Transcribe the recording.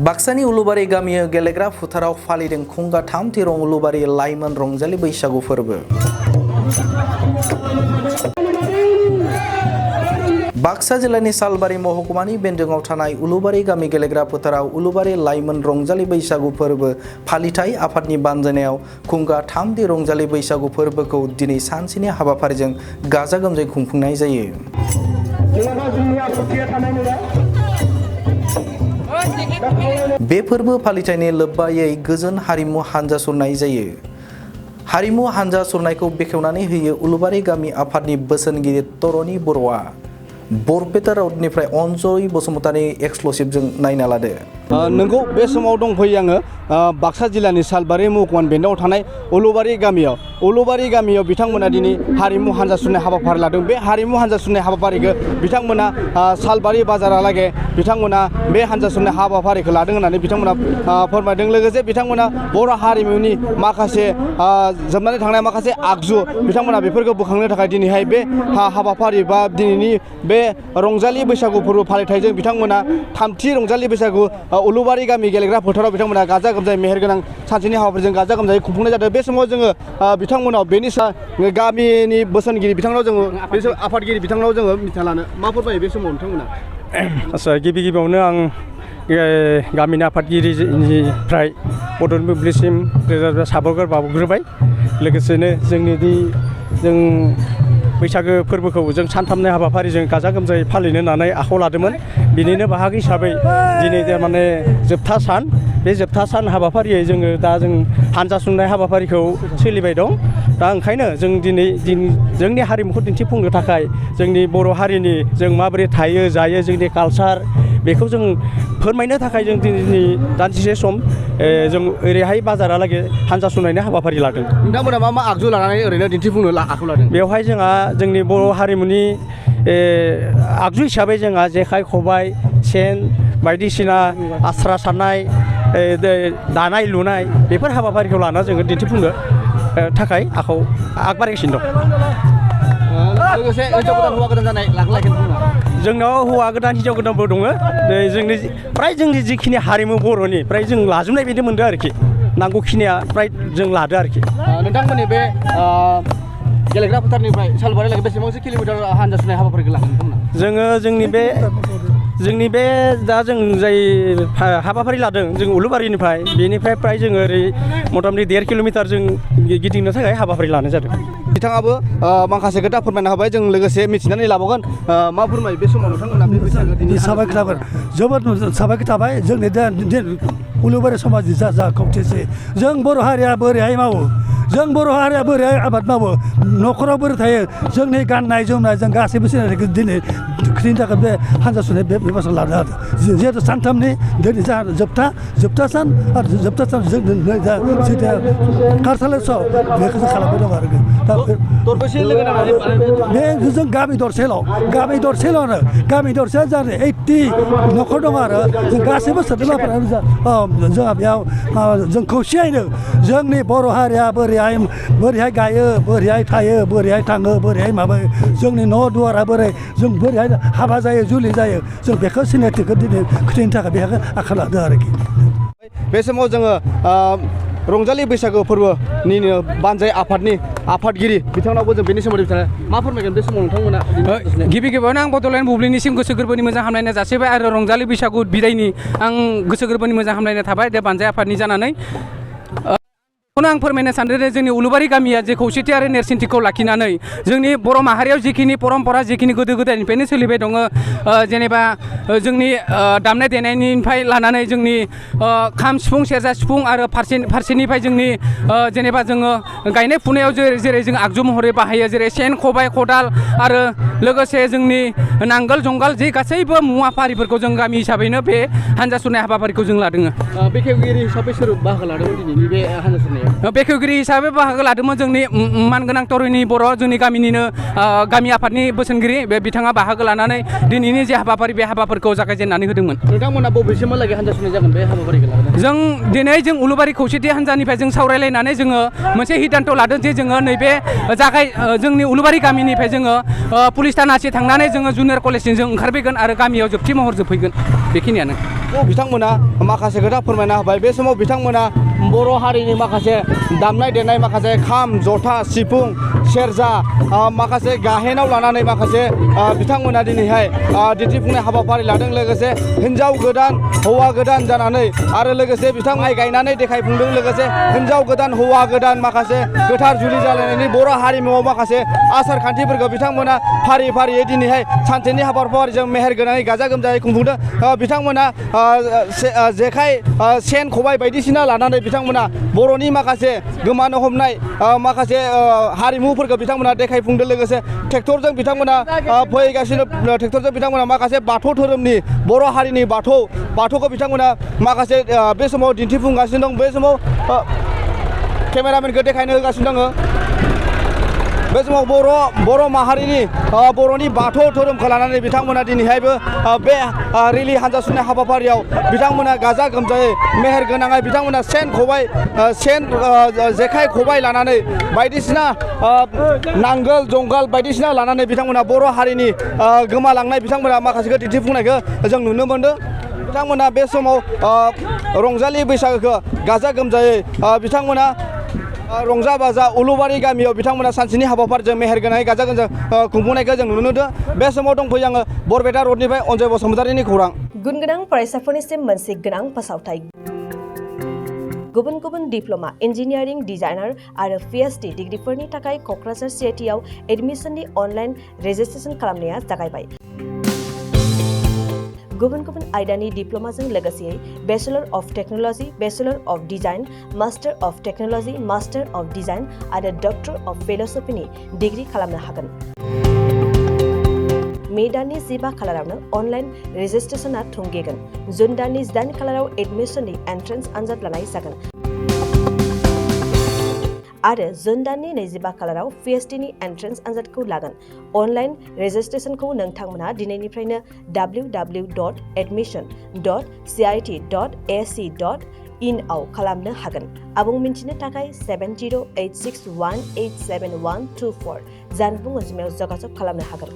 बाक्सानि उलुबारि गामियाव गेलेग्रा फोथाराव फालिदों खुंगा 3 तिरं उलुबारि लाइमोन रंजालि बैसागु फोरबो। बाक्सा जिल्लानि सालबारि महकुमानि बेन्दोङाव थानाय उलुबारि गामि गेलेग्रा फोथाराव उलुबारि लाइमोन रंजालि बैसागु फोरबो फालिथाय आफादनि बानजायनायाव खुंगा 3 ति रंजालि बैसागु फोरबोखौ दिनै सानसेनि हाबाफारिजों गाजा गोमजायै खुंफुंनाय जायो। बे फोरबो फालिथायनि लोब्बायै गोजोन हारिमु हानजा सुरनाय जायो। हारिमु हानजा सुरनायखौ बेखेवनानै होयो उलुबारि गामि आफादनि बोसोनगिरि तरनि बर'आ। बरपेटा रडनिफ्राय अनजय बसुमतारी एक्सक्लुसिवजों नायना लादो। नंगौ बे समाव दंफैयो आङो बाक्सा जिल्लानि सालबारि महकुमानि बेन्दोङाव थानाय उलुबारि गामियाव बिथांमोना दिनै हारिमु हानजा सुरनाय हाबाफारि लादों। बे हारिमु हानजा सुरनाय हाबाफारिखौ बिथांमोना सालबारि बाजारालागै बिथांमोना बे हानजा सुरनाय हाबाफारिखौ लादों होननानै बिथांमोना फोरमायदों। लोगोसे बिथांमोना बर' हारिमुनि माखासे जोबनानै थांनाय माखासे आगजु बिथांमोना बेफोरखौ बोखांनो थाखाय दिनैहाय बे हाबाफारि बा दिनैनि बे रंजालि बैसागु फोरबो फालिथायजों बिथांमोना 3थि रंजालि बैसागु उलुबारि गामि गेलेग्रा फोथाराव बिथांमोना गाजा गोमजायै मेहेरगोनां सानसेनि हाबाफारिजों गाजा गोमजायै खुंफुंनाय जादों। बे समाव जोङो बिथांमोनाव बेनि गामिनि बोसोनगिरि बिथांनाव जोङो बे आफादगिरि बिथांनाव जोङो मिथिना लानो मा फोरमायो बे समाव नोंथांमोना। आच्चा गिबियावनो आं गामिनि आफादगिरिनिफ्राय बड'लेण्ड बुब्लिसिम रोजा साबायखर बावग्रोबाय। लोगोसेनो जों बैसागो फोरबोखौ जों सानथामनि हाबाफारिजों गाजा गोमजायै फालिनो होननानै आखायाव लादोंमोन। बिनिनो बाहागो हिसाबै दिनै माने जोबथा सान बे जोबथा सान हाबाफारियै जों हानजा सुरनाय हाबाफारिखौ सोलिबाय दं। दा ओंखायनो जों दिनै जोंनि हारिमुखौ दिन्थिफुंनो थाखाय जोंनि बर' हारिनि जों माबोरै थायो जायो जोंनि कालचार बेखौ जों फोरमायनो थाखाय जों दिनै दान्दिसे सम जों ओरैहाय बाजारालागै हानजा सुरनायनि हाबाफारि लादों। नोंथांमोना मा आगजु लानानै ओरैनो दिन्थिफुंनो आखायाव लादों? बेवहाय जोंहा जोंनि बर' हारिमुनि आगजु हिसाबै जोंहा जेखाइ खबाइ सेन बायदिसिना आस्रा सारनाय दानाय लुनाय बेफोर हाबाफारिखौ लाना जोङो दिन्थिफुंनो थाखाय आग बारायगासिनो दं। लोगोसे हिनजाव गोदान हौवा गोदान जानाय जोंनाव हौवा गोदान हिनजाव गोदानबो दङ। जोंनि जिखिनि हारिमु बर'नि फ्राय जों लाजोबनाय बायदि मोनदों आरोखि। नांगौखिनिया फ्राय जों लादो आरोखि। नोंथांमोननि बे गेलेग्रा फोथारनिफ्राय सालबारि लागै बेसेबांसो किल'मिटार हानजा सुरनाय हाबाफारिखौ लागोन नोंथांमोना? जोंनि बे दा जों जाय हाबाफारि लादों जों उलुबारिनिफ्राय बेनिफ्राय फ्राय जोङो ओरै मथा मथि 1.5 किल'मिटार जों गिदिंनो थाखाय हाबाफारि लानाय जादों। बिथाङाबो माखासे खोथा फोरमायना होबाय। जों लोगोसे मिथिनानै लाबावगोन मा फोरमायो बे समाव नोंथांमोना बे बैसागो दिनै साबायखर थाबाय जोबोद साबायखर थाबाय। जोंनि दा उलुबारि समाजनि जा खौसेथि जों बर' हारिया बोरैहाय मावो जों बर' हारिया बोरैहाय आबाद मावो न'खराव बोरै थायो जोंनि गाननाय जोमनाय जों गासैबो सिनायनायखौ दिनै खोख्लैनो थाखाय बे हानजा सुरनाय बे बाथ्रा लानो हादों। जिहेतु सानथामनि दिनै जोबथा सान आरो जोबथा सान जों जिथिया कालचारेल बेखौ जों खालामबाय दं आरो बे जों गामि दरसेल'नो गामि दरसेया जानो 80 न'खर दं आरो जों गासैबो सोद्रोमाफोरानो जोंहा बेयाव जों खौसेयैनो जोंनि बर' हारिया बोरैहाय गायो बोरैहाय थायो बोरैहाय थाङो बोरैहाय माबायो जोंनि न' दुवारा जों बोरैहाय हाबा जायो जुलि जायो जों बेखौ सिनायथिखौ दिनै खोथैनो थाखाय बेखौ आखाइ लादों आरोखि। बे समाव जोङो रंजालि बैसागु फोरबोनिनो बानजाय आफादनि आफादगिरि बिथांनावबो जों बेनि सोमोन्दै मा फोरमायगोन बे समाव नोंथांमोना? गिबियावनो आं बड'लेण्ड बुब्लिनिसिम गोसो गोरबोनि मोजां हामलायनाय जासिबाय आरो रंजालि बैसागु बिदायनि आं गोसो गोरबोनि मोजां हामलायनाय थाबाय दे बानजाय आफादनि जानानै। आं फोरमायनो सानदों जे जोंनि उलुबारि गामिया जे खौसेथि आरो नेरसोनथिखौ लाखिनानै जोंनि बर' माहारियाव जिखिनि परम्परा जिखिनि गोदो गोदायनिफ्रायनो सोलिबाय दङ जेनेबा जोंनि दामनाय देनायनिफ्राय लानानै जोंनि खाम सिफुं सेरजा सिफुं आरो फारसेनिफ्राय जोंनि जेनेबा जोङो गायनाय फुनायाव जेरै जों आगजु महरै बाहायो जेरै सेन खबाइ खदाल आरो लोगोसे जोंनि नांगोल जुंगाल जे गासैबो मुवाफारिफोरखौ जों गामि हिसाबैनो बे हानजा सुरनाय हाबाफारिखौ जों लादों। बेखेवगिरि हिसाबै सोर बाहागो लादोंमोन दिनैनि बे हानजा सुरनायाव? बेखेवगिरि हिसाबै बाहागो लादोंमोन जोंनि मानगोनां तरनि बर' जोंनि गामिनिनो गामि आफादनि बोसोनगिरि बे बिथाङा बाहागो लानानै दिनैनि जे हाबाफारि बे हाबाफोरखौ जागायजेननानै होदोंमोन। नोंथांमोना बबेसिमहालागै हानजा सुरनाय जागोन बे हाबाफारिखौ लानानै? जों उलुबारि खौसेथि हानजानिफ्राय जों सावरायलायनानै जोङो मोनसे सिद्धान्त लादों जे जोङो नैबे जोंनि उलुबारि गामिनिफ्राय जोङो पुलिस थानासिम थांनानै जोङो जुनियर कलेजसिम जों ओंखारबोगोन आरो गामियाव जोबथि महर जोबफैगोन बेखिनियानो। बिथांमोना माखासे खोथा फोरमायना होबाय बे समाव बिथांमोना बर' हारिनि माखासे दामनाय देनाय माखासे खाम जथा सिफुं सेरजा माखासे गाहेनाव लानानै माखासे बिथांमोना दिनैहाय दिन्थिफुंनाय हाबाफारि लादों लोगोसे हिन्जाव गोदान हौवा गोदान जानानै आरो लोगोसे बिथांमोना गायनानै देखायफुंदों लोगोसे हिन्जाव गोदान हौवा गोदान माखासे गोथार जुलि जालायनायनि बर' हारिमुआव माखासे आसार खान्थिफोरखौ बिथांमोना फारि फारियै दिनैहाय सानसेनि हाबाफारिजों मेहेर गोनाङै गाजा गोमजायै खुंफुंदों बिथांमोना जेखाइ सेन खबाइ बायदिसिना लानानै बिथांमोना बर'नि माखासे गोमानो हमनाय माखासे हारिमुफोरखौ बिथांमोना देखायफुंदों लोगोसे ट्रेक्टरजों बिथांमोना फैगासिनो ट्रेक्टरजों बिथांमोना माखासे बाथौ धोरोमनि बर' हारिनि बाथौखौ बिथांमोना माखासे बे समाव दिन्थिफुंगासिनो दं बे समाव केमेरामेनखौ देखायनो होगासिनो दङ बे समाव बर' माहारिनि बर'नि बाथौ धोरोमखौ लानानै बिथांमोना दिनैहायबो बे रिलि हान्जा सुरनाय हाबाफारियाव बिथांमोना गाजा गोमजायै मेहेर गोनाङै बिथांमोना जेखाइ खबाइ लानानै बायदिसिना नांगोल जंगाल बायदिसिना लानानै बिथांमोना बर' हारिनि गोमालांनाय बिथांमोना माखासेखौ दिन्थिफुंनायखौ जों नुनो मोनदों बिथांमोना बे समाव रंजालि बैसागोखौ गाजा गोमजायै बिथांमोना रंजा बाजा उलुबारि गामियाव बिथांमोना सानसेनि हाबाफारिजों मेहेर गोनाङै गाजा गोमजा खुंफुंनायखौ जों नुनो मोनदों बे समाव दंफैयो आङो बरपेटा रडनिफ्राय अनजय बसुमतारिनि खौरां गुन गोनां फरायसाफोरनिसिम मोनसे गोनां फोसावथाय गुबुन गुबुन डिप्ल'मा इन्जिनियारिं डिजाइनार आरो PhD डिग्रीफोरनि थाखाय क'क्राझार CITआव एडमिसननि अनलाइन रेजिस्ट्रेशन खालामनाया जागायबाय गुबुन गुबुन आयदानि डिप्ल'माजों लोगोसे bachelor of technology bachelor of design master of technology master of design आरो डक्टर अफ फिल'सफिनि डिग्री खालामनो हागोन मे दाननि 15 खालारावनो अनलाइन रेजिस्ट्रेशना थुंगेगोन जुन दाननि 8 खालाराव एडमिसननि एन्ट्रेन्स आनजाद लानाय जागोन आरो जुन दाननि 25 खालाराव PhDनि एन्ट्रेन्स आनजादखौ लागोन अनलाइन रेजिस्ट्रेशनखौ नोंथांमोना दिनैनिफ्रायनो www.admission.cit.ac.in आव खालामनो हागोन आबुं मिन्थिनो थाखाय 7086187124 जानबुं अनजिमायाव जगाजग खालामनो हागोन